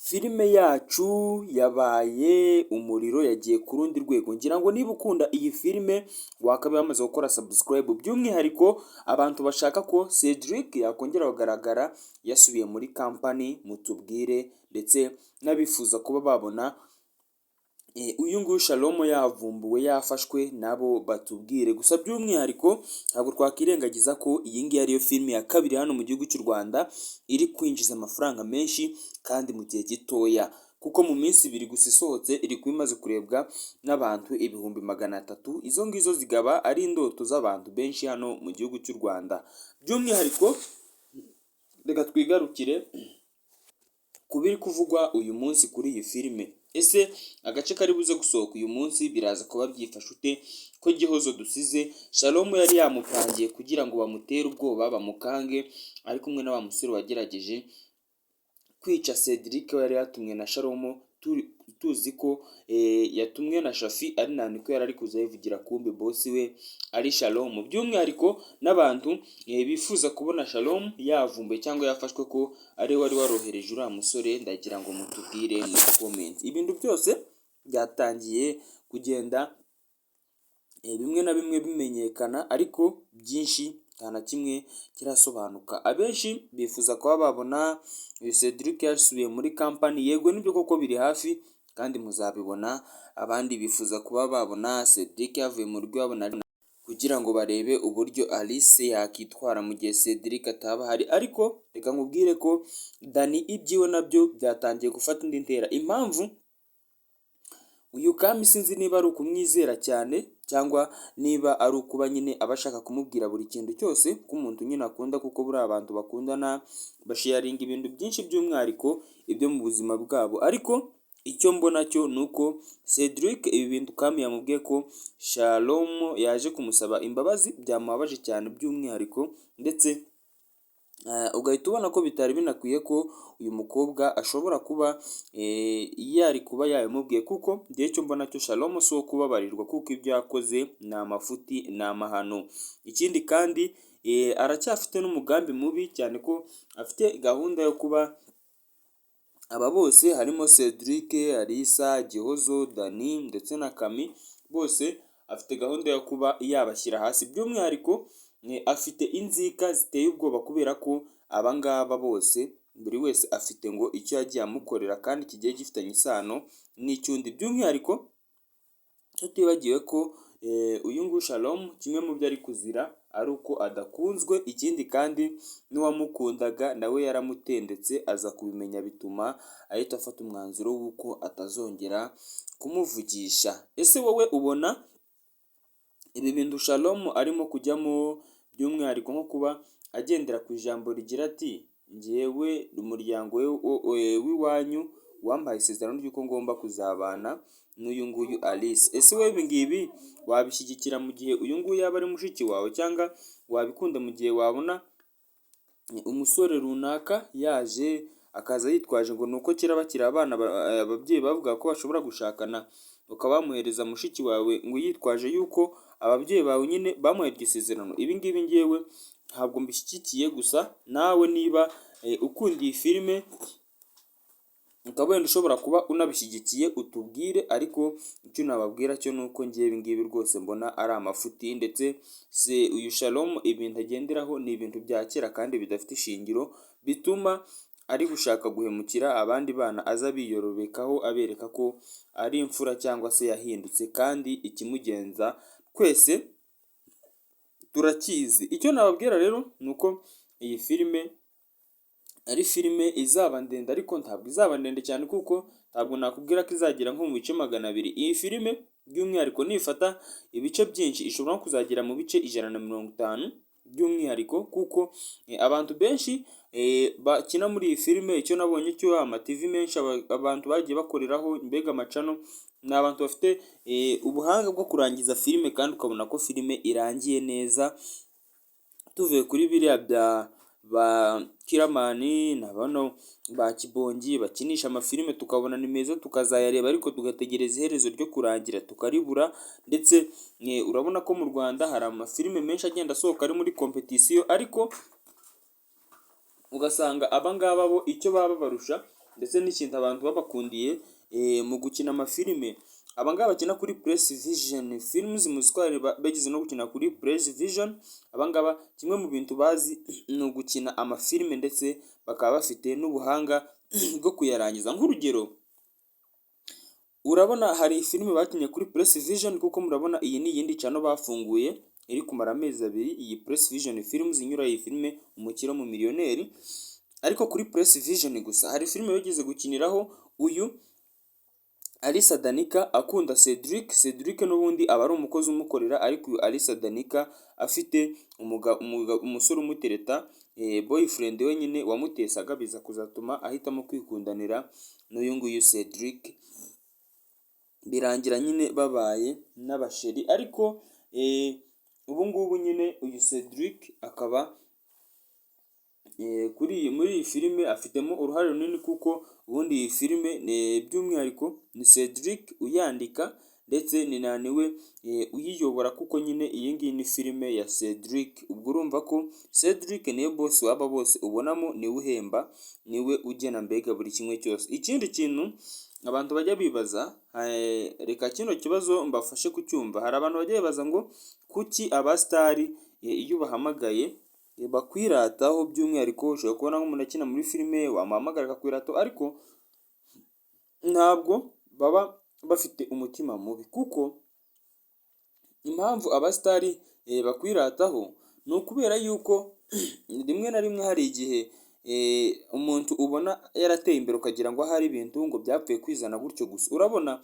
Filime yacu yabaye umuriro, yagiye ku rundi rwego. Ngira ngo niba ukunda iyi filime wakaba wamaze gukora subscribe, by'umwihariko abantu bashaka ko Cedric yakongera kugaragara yasubiye muri company mutubwire, ndetse n'abifuza kuba babona uyu nguyu Shalom yavumbuwe, yafashwe, nabo batubwire. Gusa by'umwihariko ntabwo twakwirengagiza ko iyi ngiyi ariyo filime ya kabiri hano mu gihugu cy'u Rwanda iri kwinjiza amafaranga menshi kandi mu gihe gitoya, kuko mu minsi 2 gusa isohotse iri kuba imaze kurebwa n'abantu 300,000. Izo ngizo zikaba ari indoto z'abantu benshi hano mu gihugu cy'u Rwanda. By'umwihariko reka twigarukire ku biri kuvugwa uyu munsi kuri iyi filime. Ese agace kari buze gusohoka uyu munsi biraza kuba byifashe ute, ko Gihozo dusize Shalom yari yamupangiye kugira ngo bamutere ubwoba, bamukange, ari kumwe na wa musore wagerageje kwica Cedric we yari yatumwe na Shalom, tuzi ko yatumwe na Shafi ari na niko yari ari kuza yivugira, kumbe boss we ari Shalom. By'umwihariko n'abantu bifuza kubona Shalom yavumbuye cyangwa yafashwe ko ari we wari warohereje uriya musore, ndagira ngo mutubwire muri comment. Ibintu byose byatangiye kugenda bimwe na bimwe bimenyekana, ariko byinshi nta na kimwe kirasobanuka. Abenshi bifuza kuba babona uyu Cedric yasubiye muri company. Yego, nibyo koko biri hafi kandi muzabibona. Abandi bifuza kuba babona Cedric yavuye mu rugo iwabo kugira ngo barebe uburyo Alice yakitwara mu gihe Cedric ataba ahari. Ariko reka nkubwire ko Dani ibyiwe nabyo byatangiye gufata indi ntera. Impamvu uyu Kami sinzi niba ari ukumwizera cyane cyangwa niba ari ukuba nyine aba ashaka kumubwira buri kintu cyose ko umuntu nyine akunda, kuko buriya abantu bakundana basharinga ibintu byinshi, by'umwihariko ibyo mu buzima bwabo. Ariko icyo mbona cyo ni uko Cedric ibi bintu Kami yamubwiye ko Shalom yaje kumusaba imbabazi byamubabaje cyane by'umwihariko, ndetse ugahita ubona ko bitari binakwiye ko uyu mukobwa ashobora kuba yari kuba yabimubwiye, kuko njyewe icyo mbona cyo Shalom si uwo kubabarirwa, kuko ibyo yakoze ni amafuti, ni amahano. Ikindi kandi aracyafite n'umugambi mubi cyane, ko afite gahunda yo kuba aba bose harimo Cedric, Alisa, Gihozo, Dani ndetse na Kami, bose afite gahunda yo kuba yabashyira hasi. By'umwihariko afite inzika ziteye ubwoba kubera ko aba ngaba bose buri wese afite ngo icyo yagiye amukorera kandi kigiye gifitanye isano n'icy'undi. By'umwihariko tutibagiwe ko uyu nguyu Shalom kimwe mu byo ari kuzira ari uko adakunzwe. Ikindi kandi n'uwamukundaga nawe yaramutendetse aza kubimenya, bituma ahita afata umwanzuro w'uko atazongera kumuvugisha. Ese wowe ubona ibi bintu Shalom arimo kujyamo, by'umwihariko nko kuba agendera ku ijambo rigira ati: "Njyewe umuryango w'iwanyu wampaye isezerano ry'uko ngomba kuzabana n'uyu nguyu Alice", ese wowe ibi ngibi wabishyigikira mu gihe uyu nguyu yaba ari mushiki wawe, cyangwa wabikunda mu gihe wabona umusore runaka yaje akaza yitwaje ngo ni uko kera bakiri abana ababyeyi bavuga ko bashobora gushakana, ukaba wamuhereza mushiki wawe ngo yitwaje yuko ababyeyi bawe nyine bamuhaye iryo sezerano? Ibi ngibi ngewe ntabwo mbishyigikiye. Gusa nawe niba ukunda iyi filime ukaba wenda ushobora kuba unabishyigikiye utubwire. Ariko icyo nababwira cyo ni uko ngewe ibi ngibi rwose mbona ari amafuti, ndetse se uyu Shalom ibintu agenderaho ni ibintu bya kera kandi bidafite ishingiro, bituma ari gushaka guhemukira abandi bana aza biyorobekaho abereka ko ari imfura cyangwa se yahindutse, kandi ikimugenza twese turakizi. Icyo nababwira rero ni uko iyi filime ari filime izaba ndende, ariko ntabwo izaba ndende cyane, kuko ntabwo nakubwira ko izagera nko mu bice 200. Iyi filime by'umwihariko nifata ibice byinshi ishobora no kuzagera mu bice 150 by'umwihariko, kuko abantu benshi bakina muri iyi filime, icyo nabonye cyo ama TV menshi abantu bagiye bakoreraho, mbega ama channel, ni abantu bafite ubuhanga bwo kurangiza filime kandi ukabona ko filime irangiye neza. Tuvuye kuri biriya bya ba Kiramani na bano ba Kibongi bakinisha amafilime tukabona ni meza tukazayareba, ariko tugategereza iherezo ryo kurangira tukaribura. Ndetse urabona ko mu Rwanda hari amafilime menshi agenda asohoka ari muri competition, ariko ugasanga aba ngaba bo icyo baba babarusha ndetse n'ikintu abantu babakundiye mu gukina amafilime. Aba ngaba bakina kuri Press Vision Films, muzi ko bageze no gukina kuri Press Vision. Aba ngaba kimwe mu bintu bazi ni ugukina amafilime, ndetse bakaba bafite n'ubuhanga bwo kuyarangiza. Nk'urugero, urabona hari filime bakinnye kuri Press Vision, kuko murabona iyi ni iyindi channel bafunguye iri kumara amezi 2, iyi Press Vision Films inyura iyi filime Umukire W'Umumiliyoneri. Ariko kuri Press Vision gusa hari filime bageze gukiniraho uyu Alisa Danica akunda Cedric. Cedric n'ubundi aba ari umukozi umukorera, ariko uyu Alisa Danica afite umusore umutereta, boyfriend we nyine wamutesaga, biza kuzatuma ahitamo kwikundanira n'uyu nguyu Cedric, birangira nyine babaye n'abasheri. Ariko ubu ngubu nyine uyu Cedric akaba kuri muri iyi filime afitemo uruhare runini, kuko ubundi iyi filime by'umwihariko ni Cedric uyandika, ndetse ni na niwe uyiyobora, kuko nyine iyi ngiyi ni filime ya Cedric. Ubwo urumva ko Cedric niwe boss w'aba bose ubonamo, niwe uhemba, niwe ugena mbega buri kimwe cyose. Ikindi kintu abantu bajya bibaza, reka kino kibazo mbafashe kucyumva. Hari abantu bajya bibaza ngo kuki abasitari iyo ubahamagaye bakwirataho? By'umwihariko ushobora kubona nk'umuntu akina muri filime, wamuhamagara akakwirataho, ariko ntabwo baba bafite umutima mubi, kuko impamvu abasitari bakwirataho ni ukubera yuko rimwe na rimwe hari igihe umuntu ubona yarateye imbere ukagira ngo ahari ibintu ngo byapfuye kwizana gutyo gusa. Urabona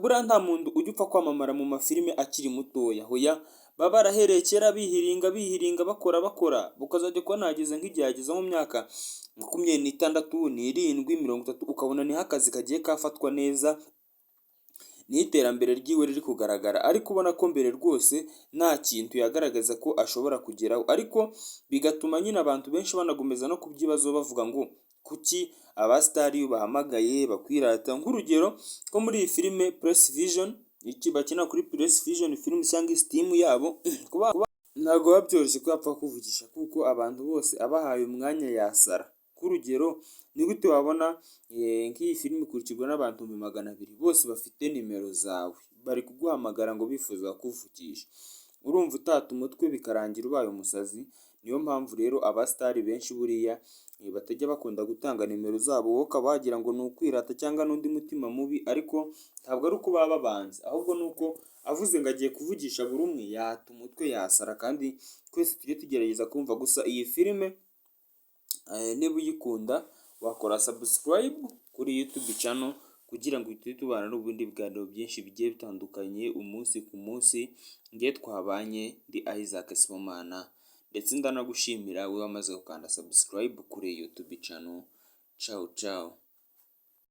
buriya nta muntu ujya upfa kwamamara mu mafilime akiri mutoya, hoya, baba barahereye kera bihiringa, bihiringa, bakora, bakora, ukazajya kubona hageze nk'igihe ageze mu myaka 26, 27, 30, ukabona niho akazi kagiye kafatwa neza, niho iterambere ryiwe riri kugaragara, ariko ubona ko mbere rwose nta kintu yagaragaza ko ashobora kugeraho. Ariko bigatuma nyine abantu benshi banagomeza no kubyibazaho, bavuga ngo kuki abasitari iyo ubahamagaye bakwirata? Nk'urugero ko muri iyi filime Press Vision, iki bakina kuri Press Vision Film cyangwa team yabo, ntabwo biba byoroshye ko yapfa kuvugisha, kuko abantu bose abahaye umwanya yasara. Nk'urugero, ni gute wabona nk'iyi filime ikurikirwa n'abantu 200,000, bose bafite nimero zawe, bari kuguhamagara ngo bifuza kukuvugisha? Urumva utata umutwe bikarangira ubaye umusazi. Niyo mpamvu rero abasitari benshi buriya batajya bakunda gutanga nimero zabo. Wowe ukaba wagira ngo ni ukwirata cyangwa n'undi mutima mubi, ariko ntabwo ari uko baba babanze, ahubwo ni uko avuze ngo agiye kuvugisha buri umwe yata umutwe, yasara. Kandi twese tujye tugerageza kumva gusa iyi filime. Niba uyikunda wakora subscribe kuri YouTube channel kugira ngo tujye tubana n'ubundi biganiro byinshi bigiye bitandukanye umunsi ku munsi. Nge twabanye ndi Isaac Sibomana, ndetse ndanagushimira wowe wamaze gukanda subscribe kuri YouTube channel. Ciao ciao.